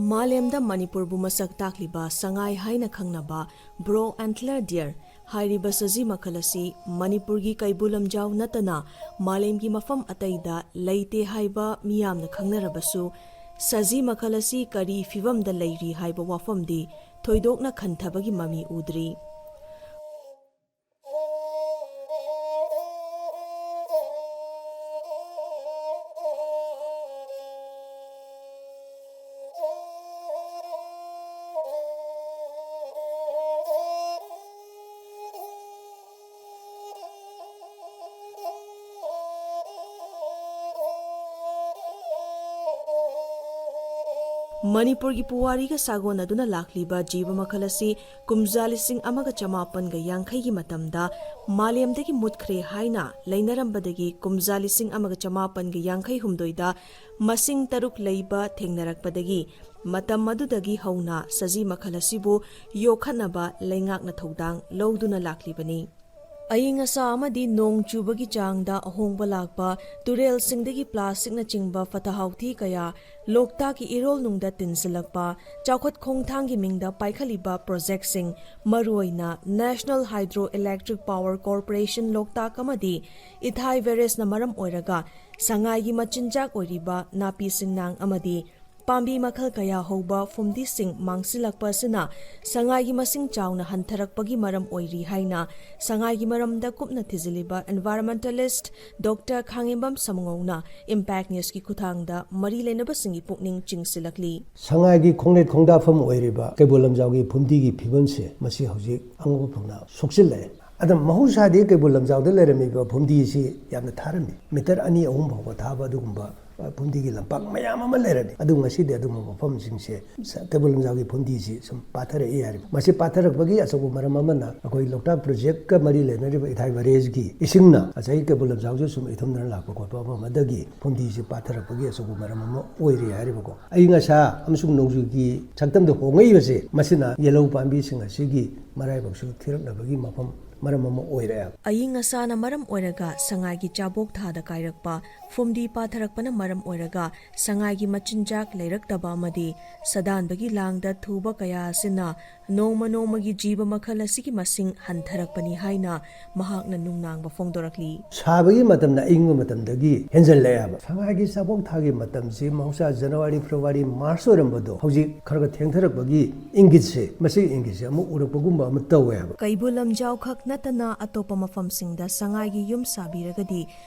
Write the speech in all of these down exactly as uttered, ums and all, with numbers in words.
ꯃꯥꯂꯦꯝꯗ ꯃꯅꯤꯄꯨꯔꯕꯨ ꯃꯁꯛ ꯇꯥꯛꯂꯤꯕ ꯁꯉꯥꯏ ꯍꯥꯏꯅ ꯈꯪꯅꯕ Brow Antler Deer ꯍꯥꯏꯔꯤꯕ ꯁꯖꯤ ꯃꯈꯜ ꯑꯁꯤ ꯃꯅꯤꯄꯨꯔꯒꯤ ꯀꯩꯕꯨꯜ ꯂꯝꯖꯥꯎ ꯅꯠꯇꯅ ꯃꯥꯂꯦꯝꯒꯤ ꯃꯐꯝ ꯑꯇꯩꯗ ꯂꯩꯇꯦ ꯍꯥꯏꯕ ꯃꯤꯌꯥꯝꯅ ꯈꯪꯅꯔꯕꯁꯨ, ꯁꯖꯤ ꯃꯈꯜ ꯑꯁꯤ ꯀꯔꯤ ꯐꯤꯕꯝꯗ ꯂꯩꯔꯤ ꯍꯥꯏꯕ ꯋꯥꯐꯝꯗꯤ ꯊꯣꯏꯗꯣꯛꯅ ꯈꯟꯊꯕꯒꯤ ꯃꯃꯤ ꯎꯗ꯭ꯔꯤ꯫ ꯃꯅꯤꯄꯨꯔꯒꯤ ꯄꯨꯋꯥꯔꯤꯒ ꯁꯥꯒꯣꯟꯅꯗꯨꯅ ꯂꯥꯛꯂꯤꯕ ꯖꯤꯕ ꯃꯈꯜ ꯑꯁꯤ ꯀꯨꯝꯖꯥ ꯂꯤꯁꯤꯡ ꯑꯃꯒ ꯆꯃꯥꯄꯟꯒ ꯌꯥꯡꯈꯩꯒꯤ ꯃꯇꯝꯗ ꯃꯥꯂꯦꯝꯗꯒꯤ ꯃꯨꯠꯈ꯭ꯔꯦ ꯍꯥꯏꯅ ꯂꯩꯅꯔꯝꯕꯗꯒꯤ ꯀꯨꯝꯖꯥ ꯂꯤꯁꯤꯡ ꯑꯃꯒ ꯆꯃꯥꯄꯟꯒ ꯌꯥꯡꯈꯩ ꯍꯨꯝꯗꯣꯏꯗ ꯃꯁꯤꯡ ꯇꯔꯨꯛ ꯂꯩꯕ ꯊꯦꯡꯅꯔꯛꯄꯗꯒꯤ ꯃꯇꯝ ꯑꯗꯨꯗꯒꯤ ꯍꯧꯅ ꯁꯖꯤ ꯃꯈꯜ ꯑꯁꯤꯕꯨ ꯌꯣꯛꯈꯠꯅꯕ ꯂꯩꯉꯥꯛꯅ ꯊꯧꯗꯥꯡ ꯂꯧꯗꯨꯅ ꯂꯥꯛꯂꯤꯕꯅꯤ꯫ ꯑꯏꯪ ꯑꯁꯥ ꯑꯃꯗꯤ ꯅꯣꯡ ꯆꯨꯕꯒꯤ ꯆꯥꯡꯗ ꯑꯍꯣꯡꯕ ꯂꯥꯛꯄ, ꯇꯨꯔꯦꯜꯁꯤꯡꯗꯒꯤ ꯄ꯭ꯂꯥꯁꯇꯤꯛꯅꯆꯤꯡꯕ ꯐꯠꯇ ꯍꯥꯎꯊꯤ ꯀꯌꯥ ꯂꯣꯛꯇꯥꯛꯀꯤ ꯏꯔꯣꯜꯅꯨꯡꯗ ꯇꯤꯟꯁꯤꯜꯂꯛꯄ, ꯆꯥꯎꯈꯠ ꯈꯣꯡꯊꯥꯡꯒꯤ ꯃꯤꯡꯗ ꯄꯥꯏꯈꯠꯂꯤꯕ ꯄ꯭ꯔꯣꯖꯦꯛꯁꯤꯡ, ꯃꯔꯨꯑꯣꯏꯅ National Hydro Electric Power Corporation ꯂꯣꯛꯇꯥꯛ ꯑꯃꯗꯤ ꯏꯊꯥꯏ ꯕꯦꯔꯦꯖꯅ ꯃꯔꯝ ꯑꯣꯏꯔꯒ ꯁꯉꯥꯏꯒꯤ ꯃꯆꯤꯟꯖꯥꯛ ꯑꯣꯏꯔꯤꯕ ꯅꯥꯄꯤ ꯁꯤꯡꯅꯥꯡ ꯑꯃꯗꯤ ꯄꯥꯝꯕꯤ ꯃꯈꯜ ꯀꯌꯥ ꯍꯧꯕ ꯐꯨꯝꯗꯤꯁꯤꯡ ꯃꯥꯡꯁꯤꯜꯂꯛꯄ ꯑꯁꯤꯅ ꯁꯉꯥꯏꯒꯤ ꯃꯁꯤꯡ ꯆꯥꯎꯅ ꯍꯟꯊꯔꯛꯄꯒꯤ ꯃꯔꯝ ꯑꯣꯏꯔꯤ ꯍꯥꯏꯅ ꯁꯉꯥꯏꯒꯤ ꯃꯔꯝꯗ ꯀꯨꯞꯅ ꯊꯤꯖꯤꯜꯂꯤꯕ environmentalist Doctor ꯈꯥꯉꯦꯝꯕꯝ ꯁꯥꯃꯨꯉꯧꯅ Impact Newsꯀꯤ ꯈꯨꯠꯊꯥꯡꯗ ꯃꯔꯤ ꯂꯩꯅꯕꯁꯤꯡꯒꯤ ꯄꯨꯛꯅꯤꯡ ꯆꯤꯡꯁꯤꯜꯂꯛꯂꯤ꯫ ꯁꯉꯥꯏꯒꯤ ꯈꯣꯡꯂꯦꯠ ꯈꯣꯡꯗꯥꯐꯝ ꯑꯣꯏꯔꯤꯕ ꯀꯩꯕꯨꯜ ꯂꯝꯖꯥꯎꯒꯤ ꯐꯨꯝꯗꯤꯒꯤ ꯐꯤꯕꯝꯁꯦ ꯃꯁꯤ ꯍꯧꯖꯤꯛ ꯑꯉꯛꯄ ꯐꯪꯅ ꯁꯣꯛꯆꯤꯜꯂꯛꯑꯦ꯫ ꯑꯗꯨꯝ ꯃꯍꯧꯁꯥꯗꯤ ꯀꯩꯕꯨꯜ ꯂꯝꯖꯥꯎꯗ ꯂꯩꯔꯝꯃꯤꯕ ꯐꯨꯝꯗꯤꯁꯤ ꯌꯥꯝꯅ ꯊꯥꯔꯝꯃꯤ, ꯃꯤꯇꯔ ꯑꯅꯤ ꯑꯍꯨꯝ ꯐꯥꯎꯕ ꯊꯥꯕ ꯑꯗꯨꯒꯨꯝꯕ, ꯑ, ꯐꯨꯝꯗꯤꯒꯤ ꯂꯝꯄꯥꯛ ꯃꯌꯥꯝ ꯑꯃ ꯂꯩꯔꯝꯃꯤ꯫ ꯑꯗꯨ ꯉꯁꯤꯗꯤ ꯑꯗꯨꯒꯨꯝꯕ ꯃꯐꯝꯁꯤꯡꯁꯦ ꯁ-, ꯀꯩꯕꯨꯜ ꯂꯝꯖꯥꯎꯒꯤ ꯐꯨꯝꯗꯤꯁꯤ ꯁꯨꯝ ꯄꯥꯊꯔꯛꯏ ꯍꯥꯏꯔꯤꯕ꯫ ꯃꯁꯤ ꯄꯥꯊꯔꯛꯄꯒꯤ ꯑꯆꯧꯕ ꯃꯔꯝ ꯑꯃꯅ ꯑꯩꯈꯣꯏ ꯂꯣꯛꯇꯥꯛ ꯄ꯭ꯔꯣꯖꯦꯛꯀ ꯃꯔꯤ ꯂꯩꯅꯔꯤꯕ ꯏꯊꯥꯏ ꯕꯔꯦꯖꯀꯤ ꯏꯁꯤꯡꯅ ꯉꯁꯥꯏꯒꯤ ꯀꯩꯕꯨꯜ ꯂꯝꯖꯥꯎꯁꯨ ꯁꯨꯝ ꯏꯊꯨꯝꯗꯅ ꯂꯥꯛꯄ ꯈꯣꯠꯄ ꯑꯃ ꯑꯃꯗꯒꯤ ꯐꯨꯝꯗꯤꯁꯤ ꯄꯥꯊꯔꯛꯄꯒꯤ ꯑꯆꯧꯕ ꯃꯔꯝ ꯑꯃ ꯑꯣꯏꯔꯤ ꯍꯥꯏꯔꯤꯕꯀꯣ꯫ ꯑꯏꯪ ꯑꯁꯥ ꯑꯃꯁꯨꯡ ꯅꯣꯡꯖꯨꯒꯤ ꯁꯛꯇꯝꯗ ꯍꯣꯡꯉꯛꯏꯕꯁꯦ ꯃꯁꯤꯅ ꯌꯦꯜꯍꯧ ꯄꯥꯝꯕꯤꯁꯤꯡ ꯑꯁꯤꯒꯤ ꯃꯔꯥꯏꯕꯛꯁꯨ ꯊꯤꯔꯛꯅꯕꯒꯤ ꯃꯐꯝ, ꯃꯔꯝ ꯑꯃ ꯑꯣꯏꯔꯛꯑꯦ꯫ ꯑꯏꯪ ꯑꯁꯥꯅ ꯃꯔꯝ ꯑꯣꯏꯔꯒ ꯁꯉꯥꯏꯒꯤ ꯆꯥꯕꯣꯛ ꯊꯥꯗ ꯀꯥꯏꯔꯛꯄ ꯐꯨꯝꯗꯤ ꯄꯥꯊꯔꯛꯄꯅ ꯃꯔꯝ ꯑꯣꯏꯔꯒ ꯁꯉꯥꯏꯒꯤ ꯃꯆꯤꯟꯖꯥꯛ ꯂꯩꯔꯛꯇꯕ ꯑꯃꯗꯤ ꯁꯗꯥꯟꯕꯒꯤ ꯂꯥꯡꯗ ꯊꯨꯕ ꯀꯌꯥ ꯑꯁꯤꯅ ꯅꯣꯡꯃ ꯅꯣꯡꯃꯒꯤ ꯖꯤꯕ ꯃꯈꯜ ꯑꯁꯤꯒꯤ ꯃꯁꯤꯡ ꯍꯟꯊꯔꯛꯄꯅꯤ ꯍꯥꯏꯅ ꯃꯍꯥꯛꯅ ꯅꯨꯡꯅꯥꯡꯕ ꯐꯣꯡꯗꯣꯔꯛꯂꯤ꯫ ꯁꯥꯕꯒꯤ ꯃꯇꯝꯅ ꯑꯏꯪꯕ ꯃꯇꯝꯗꯒꯤ ꯍꯦꯟꯖꯜꯂꯛꯑꯦꯕ꯫ ꯁꯉꯥꯏꯒꯤ ꯆꯥꯛꯄꯣꯛ ꯊꯥꯒꯤ ꯃꯇꯝꯁꯤ ꯃꯍꯧꯁꯥ ꯖꯅꯋꯥꯔꯤ, ꯐꯦꯕ꯭ꯔꯨꯋꯥꯔꯤ, ꯃꯥꯔꯆ ꯑꯣꯏꯔꯝꯕꯗꯣ ꯍꯧꯖꯤꯛ ꯈꯔ ꯈꯔ ꯊꯦꯡꯊꯔꯛꯄꯒꯤ ꯏꯪꯒꯤꯠꯁꯦ, ꯃꯁꯤꯒꯤ ꯏꯪꯒꯤꯠꯁꯦ ꯑꯃꯨꯛ ꯎꯔꯛꯄꯒꯨꯝꯕ ꯑꯃ ꯇꯧꯋꯦꯕ꯫ ꯀꯩꯕꯨꯜ ꯂꯝꯖꯥꯎ ꯈꯛ ꯅꯠꯇꯅ ꯑꯇꯣꯞꯄ ꯃꯐꯝꯁꯤꯡꯗ ꯁꯉꯥꯏꯒꯤ ꯌꯨꯝ ꯁꯥꯕꯤꯔꯒꯗꯤ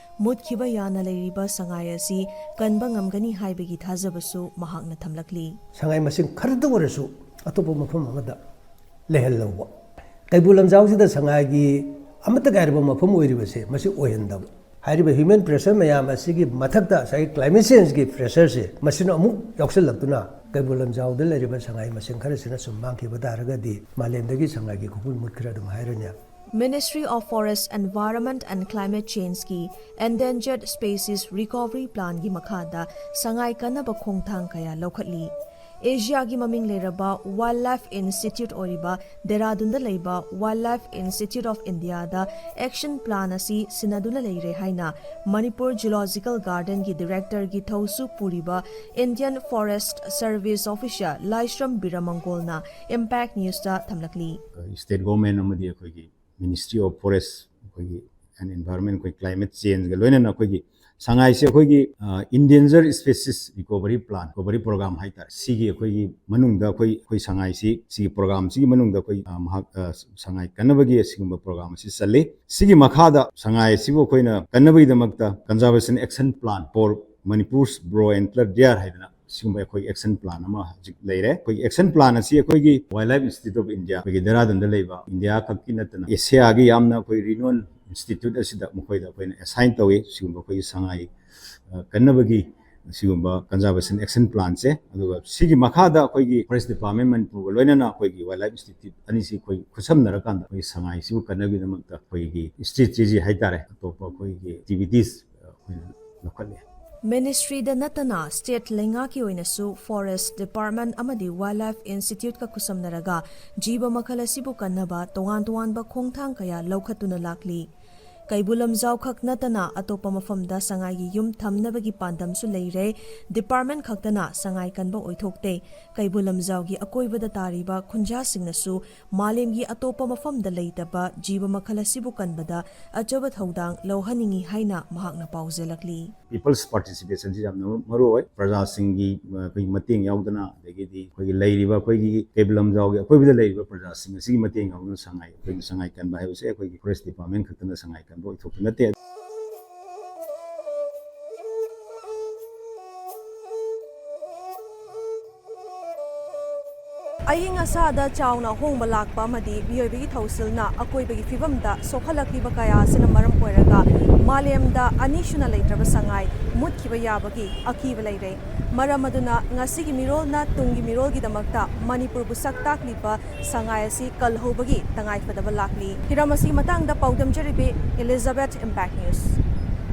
ꯃꯨꯠꯈꯤꯕ ꯌꯥꯅ ꯂꯩꯔꯤꯕ ꯁꯉꯥꯏ ꯑꯁꯤ ꯀꯟꯕ ꯉꯝꯒꯅꯤ ꯍꯥꯏꯕꯒꯤ ꯊꯥꯖꯕꯁꯨ ꯃꯍꯥꯛꯅ ꯊꯝꯂꯛꯂꯤ꯫ ꯁꯉꯥꯏ ꯃꯁꯤꯡ ꯈꯔꯇ ꯑꯣꯏꯔꯁꯨ ꯑꯇꯣꯞꯄ ꯃꯐꯝ ꯑꯃꯗ ꯂꯩꯍꯜꯍꯧꯕ꯫ ꯀꯩꯕꯨꯜ ꯂꯝꯖꯥꯎꯁꯤꯗ ꯁꯉꯥꯏꯒꯤ ꯑꯃꯠꯇ ꯉꯥꯏꯔꯕ ꯃꯐꯝ ꯑꯣꯏꯔꯤꯕꯁꯦ ꯃꯁꯤ ꯑꯣꯏꯍꯟꯗꯕ꯫ ꯍꯥꯏꯔꯤꯕ human pressure ꯃꯌꯥꯝ ꯑꯁꯤꯒꯤ ꯃꯊꯛꯇ ꯉꯁꯥꯏꯒꯤ climate changeꯒꯤ pressureꯁꯦ ꯃꯁꯤꯅ ꯑꯃꯨꯛ ꯌꯥꯎꯁꯜꯂꯛꯇꯨꯅ ꯀꯩꯕꯨꯜ ꯂꯝꯖꯥꯎꯗ ꯂꯩꯔꯤꯕ ꯁꯉꯥꯏ ꯃꯁꯤꯡ ꯈꯔꯁꯤꯅ ꯁꯨꯝ ꯃꯥꯡꯈꯤꯕ ꯇꯥꯔꯒꯗꯤ ꯃꯥꯂꯦꯝꯗꯒꯤ ꯁꯉꯥꯏꯒꯤ ꯈꯨꯃꯨꯠ ꯃꯨꯠꯈ꯭ꯔꯦ ꯑꯗꯨꯝ ꯍꯥꯏꯔꯅꯤ꯫ Ministry of Forest, Environment and Climate Changeꯀꯤ Endangered Species Recovery Planꯒꯤ ꯃꯈꯥꯗ ꯁꯉꯥꯏ ꯀꯟꯅꯕ ꯈꯣꯡꯊꯥꯡ ꯀꯌꯥ ꯂꯧꯈꯠꯂꯤ꯫ ꯑꯦꯁꯤꯌꯥꯒꯤ ꯃꯃꯤꯡ ꯂꯩꯔꯕ Wildlife Institute ꯑꯣꯏꯔꯤꯕ ꯗꯦꯔꯥꯗꯨꯟꯗ ꯂꯩꯕ Wildlife Institute of Indiaꯗ action plan ꯑꯁꯤ ꯁꯤꯟꯅꯗꯨꯅ ꯂꯩꯔꯦ ꯍꯥꯏꯅ ꯃꯅꯤꯄꯨꯔ Zoological Gardenꯒꯤ directorꯒꯤ ꯊꯧꯁꯨ ꯄꯨꯔꯤꯕ Indian Forest Service officer ꯂꯥꯏꯁ꯭ꯔꯝ ꯕꯤꯔꯃꯪꯒꯣꯜꯅ Impact Newsꯇ ꯊꯝꯂꯛꯂꯤ꯫ State government ꯑꯃꯗꯤ ꯑꯩꯈꯣꯏꯒꯤ Ministry of Forest, ꯑꯩꯈꯣꯏꯒꯤ and Environment, ꯑꯩꯈꯣꯏ climate changeꯒ ꯂꯣꯏꯅꯅ ꯑꯩꯈꯣꯏꯒꯤ ꯁꯉꯥꯏꯁꯦ ꯑꯩꯈꯣꯏꯒꯤ endangered species recovery plan, recovery program ꯍꯥꯏꯇꯥꯔꯦ꯫ ꯁꯤꯒꯤ ꯑꯩꯈꯣꯏꯒꯤ ꯃꯅꯨꯡꯗ ꯑꯩꯈꯣꯏ ꯑꯩꯈꯣꯏ ꯁꯉꯥꯏꯁꯤ ꯁꯤꯒꯤ programꯁꯤꯒꯤ ꯃꯅꯨꯡꯗ ꯑꯩꯈꯣꯏ ꯃꯍꯥꯛ ꯁꯉꯥꯏ ꯀꯟꯅꯕꯒꯤ ꯑꯁꯤꯒꯨꯝꯕ program ꯑꯁꯤ ꯆꯜꯂꯤ꯫ ꯁꯤꯒꯤ ꯃꯈꯥꯗ ꯁꯉꯥꯏ ꯑꯁꯤꯕꯨ ꯑꯩꯈꯣꯏꯅ ꯀꯟꯅꯕꯒꯤꯗꯃꯛꯇ Conservation Action Plan for Manipur's Brow Antler Deer ꯍꯥꯏꯗꯅ ꯁꯤꯒꯨꯝꯕ ꯑꯩꯈꯣꯏ action plan ꯑꯃ ꯍꯧꯖꯤꯛ ꯂꯩꯔꯦ꯫ ꯑꯩꯈꯣꯏꯒꯤ action plan ꯑꯁꯤ ꯑꯩꯈꯣꯏꯒꯤ Wildlife Institute of India, ꯑꯩꯈꯣꯏꯒꯤ ꯗꯦꯔꯥꯗꯨꯟꯗ ꯂꯩꯕ, ꯏꯟꯗꯤꯌꯥ ꯈꯛꯀꯤ ꯅꯠꯇꯅ ꯑꯦꯁꯤꯌꯥꯒꯤ ꯌꯥꯝꯅ ꯑꯩꯈꯣꯏ renowned institute ꯑꯁꯤꯗ ꯃꯈꯣꯏꯗ ꯑꯩꯈꯣꯏꯅ assign ꯇꯧꯏ꯫ ꯁꯤꯒꯨꯝꯕ ꯑꯩꯈꯣꯏꯒꯤ ꯁꯉꯥꯏ ꯀꯟꯅꯕꯒꯤ ꯁꯤꯒꯨꯝꯕ Conservation Action Planꯁꯦ꯫ ꯑꯗꯨꯒ ꯁꯤꯒꯤ ꯃꯈꯥꯗ ꯑꯩꯈꯣꯏꯒꯤ Forest Department ꯃꯅꯤꯄꯨꯔꯒ ꯂꯣꯏꯅꯅ ꯑꯩꯈꯣꯏꯒꯤ Wildlife Institute ꯑꯅꯤꯁꯤ ꯑꯩꯈꯣꯏ ꯈꯨꯠꯁꯝꯅꯔꯀꯥꯟꯗ ꯑꯩꯈꯣꯏꯒꯤ ꯁꯉꯥꯏꯁꯤꯕꯨ ꯀꯟꯅꯕꯒꯤꯗꯃꯛꯇ ꯑꯩꯈꯣꯏꯒꯤ strategy ꯍꯥꯏꯇꯥꯔꯦ, ꯑꯇꯣꯞꯄ ꯑꯩꯈꯣꯏꯒꯤ activities ꯑꯩꯈꯣꯏꯅ ꯂꯧꯈꯠꯂꯤ꯫ Ministryꯗ ꯅꯠꯇꯅ state ꯂꯩꯉꯥꯛꯀꯤ ꯑꯣꯏꯅꯁꯨ Forest Department ꯑꯃꯗꯤ Wildlife Instituteꯀ ꯈꯨꯠꯁꯝꯅꯔꯒ ꯖꯤꯕ ꯃꯈꯜ ꯑꯁꯤꯕꯨ ꯀꯟꯅꯕ ꯇꯣꯉꯥꯟ ꯇꯣꯉꯥꯟꯕ ꯈꯣꯡꯊꯥꯡ ꯀꯌꯥ ꯂꯧꯈꯠꯇꯨꯅ ꯂꯥꯛꯂꯤ꯫ ꯀꯩꯕꯨꯜ ꯂꯝꯖꯥꯎ ꯈꯛ ꯅꯠꯇꯅ ꯑꯇꯣꯞꯄ ꯃꯐꯝꯗ ꯁꯉꯥꯏꯒꯤ ꯌꯨꯝ ꯊꯝꯅꯕꯒꯤ ꯄꯥꯟꯗꯝꯁꯨ ꯂꯩꯔꯦ꯫ ꯗꯤꯄꯥꯔꯠꯃꯦꯟ ꯈꯛꯇꯅ ꯁꯉꯥꯏ ꯀꯟꯕ ꯑꯣꯏꯊꯣꯛꯇꯦ꯫ ꯀꯩꯕꯨꯜ ꯂꯝꯖꯥꯎꯒꯤ ꯑꯀꯣꯏꯕꯗ ꯇꯥꯔꯤꯕ ꯈꯨꯟꯖꯥꯁꯤꯡꯅꯁꯨ ꯃꯥꯂꯦꯝꯒꯤ ꯑꯇꯣꯞꯄ ꯃꯐꯝꯗ ꯂꯩꯇꯕ ꯖꯤꯕ ꯃꯈꯜ ꯑꯁꯤꯕꯨ ꯀꯟꯕꯗ ꯑꯆꯧꯕ ꯊꯧꯗꯥꯡ ꯂꯧꯍꯟꯅꯤꯡꯏ ꯍꯥꯏꯅ ꯃꯍꯥꯛꯅ ꯄꯥꯎꯖꯦꯜꯂꯛꯂꯤ꯫ People's participation ꯁꯤ ꯌꯥꯝꯅ ꯃꯔꯨ ꯑꯣꯏ꯫ ꯄ꯭ꯔꯖꯥꯁꯤꯡꯒꯤ, ꯑ, ꯑꯩꯈꯣꯏꯒꯤ ꯃꯇꯦꯡ ꯌꯥꯎꯗꯅ, ꯑꯗꯒꯤꯗꯤ ꯑꯩꯈꯣꯏꯒꯤ ꯂꯩꯔꯤꯕ, ꯑꯩꯈꯣꯏꯒꯤ ꯀꯩꯕꯨꯜ ꯂꯝꯖꯥꯎꯒꯤ ꯑꯀꯣꯏꯕꯗ ꯂꯩꯔꯤꯕ ꯄ꯭ꯔꯖꯥꯁꯤꯡ ꯑꯁꯤꯒꯤ ꯃꯇꯦꯡ ꯌꯥꯎꯗꯅ ꯁꯉꯥꯏ, ꯑꯩꯈꯣꯏꯅ ꯁꯉꯥꯏ ꯀꯟꯕ ꯍꯥꯏꯕꯁꯦ ꯑꯩꯈꯣꯏꯒꯤ ꯐꯣꯔꯦꯁ ꯗꯤꯄꯥꯔꯠꯃꯦꯟ ꯈꯛꯇꯅ ꯁꯉꯥꯏ ꯀꯟꯕ ꯑꯣꯏꯊꯣꯛꯄ ꯅꯠꯇꯦ꯫ ꯑꯏꯪ ꯑꯁꯥꯗ ꯆꯥꯎꯅ ꯑꯍꯣꯡꯕ ꯂꯥꯛꯄ ꯑꯃꯗꯤ ꯃꯤꯑꯣꯏꯕꯒꯤ ꯊꯧꯁꯤꯜꯅ ꯑꯀꯣꯏꯕꯒꯤ ꯐꯤꯕꯝꯗ ꯁꯣꯛꯍꯜꯂꯛꯂꯤꯕ ꯀꯌꯥ ꯑꯁꯤꯅ ꯃꯔꯝ ꯑꯣꯏꯔꯒ ꯃꯥꯂꯦꯝꯗ ꯑꯅꯤꯁꯨꯅ ꯂꯩꯇ꯭ꯔꯕ ꯁꯉꯥꯏ ꯃꯨꯠꯈꯤꯕ ꯌꯥꯕꯒꯤ ꯑꯀꯤꯕ ꯂꯩꯔꯦ꯫ ꯃꯔꯝ ꯑꯗꯨꯅ ꯉꯁꯤꯒꯤ ꯃꯤꯔꯣꯜꯅ ꯇꯨꯡꯒꯤ ꯃꯤꯔꯣꯜꯒꯤꯗꯃꯛꯇ ꯃꯅꯤꯄꯨꯔꯕꯨ ꯁꯛ ꯇꯥꯛꯂꯤꯕ ꯁꯉꯥꯏ ꯑꯁꯤ ꯀꯜꯍꯧꯕꯒꯤ ꯇꯉꯥꯏꯐꯗꯕ ꯂꯥꯛꯂꯤ꯫ ꯍꯤꯔꯝ ꯑꯁꯤꯒꯤ ꯃꯇꯥꯡꯗ ꯄꯥꯎꯗꯝꯖꯔꯤꯕꯤ ꯏꯂꯤꯖꯥꯕꯦꯊ, ꯏꯝꯄꯦꯛ ꯅ꯭ꯌꯨꯁ꯫